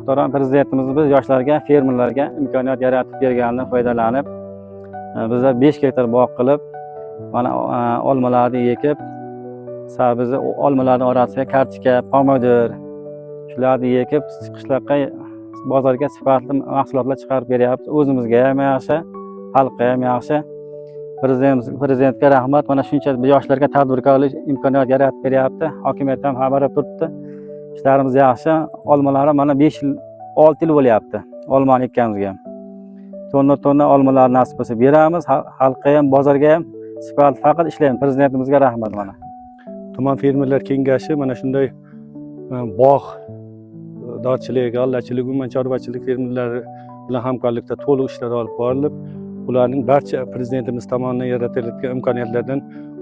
Muhtaram prezidentimiz biz yoshlarga, fermerlarga imkoniyat yaratib berganidan foydalanib, bizlar 5 gektar bog' qilib, mana olmalarni ekib, sabzi, olmalarni orasiga kartoshka, pomidor, shularni ekib, qishloqqa, bozorga sifatli mahsulotlar chiqarib beryapmiz. O'zimizga ham yaxshi, xalqqa ham yaxshi. Prezidentga rahmat. Mana shuncha yoshlarga tadbirkorlik imkoniyat yaratib beryapti. Hokimiyat ham xabar olib turibdi. Ishlarimiz yaxshi. Olmalari mana 5 yil, 6 yil bo'lyapti olmani ekkanimizga. Tonna tonna olmalar nasib bo'lsa beramiz. Xalqqa ham, bozorga ham sifatli faqat ishlaymiz. Prezidentimizga rahmat mana. Tuman fermerlar kengashi mana shunday bog' dorchilik, g'allachilik, umuman chorvachilik fermerlari bilan hamkorlikda to'liq ishlar olib borilib, ularning barcha prezidentimiz tomonidan yaratilayotgan imkoniyatlardan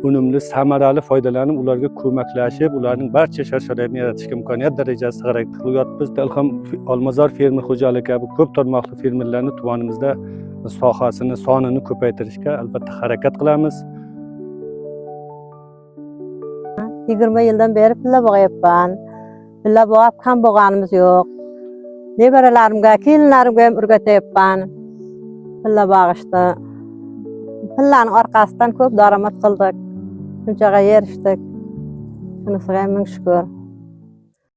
unumli, samarali foydalanib, ularga ko'maklashib, ularning barcha shart sharoitini yaratishga imkoniyat darajasida harakat qilib yotibmiz. Ilhom Olmazor fermer xo'jaligi kabi ko'p tarmoqli fermerlarni tumanimizda sohasini, sonini ko'paytirishga albatta harakat qilamiz. 20 yildan beri pilla boqyapman. Pilla boqib kam bo'lganimiz yo'q. Nevaralarimga, kelinlarimga ham o'rgatyapman. Pilla boqishni. Pillaning orqasidan ko'p daromad qildik. Shunchaga erishdik. Shunisiga ham ming shukur.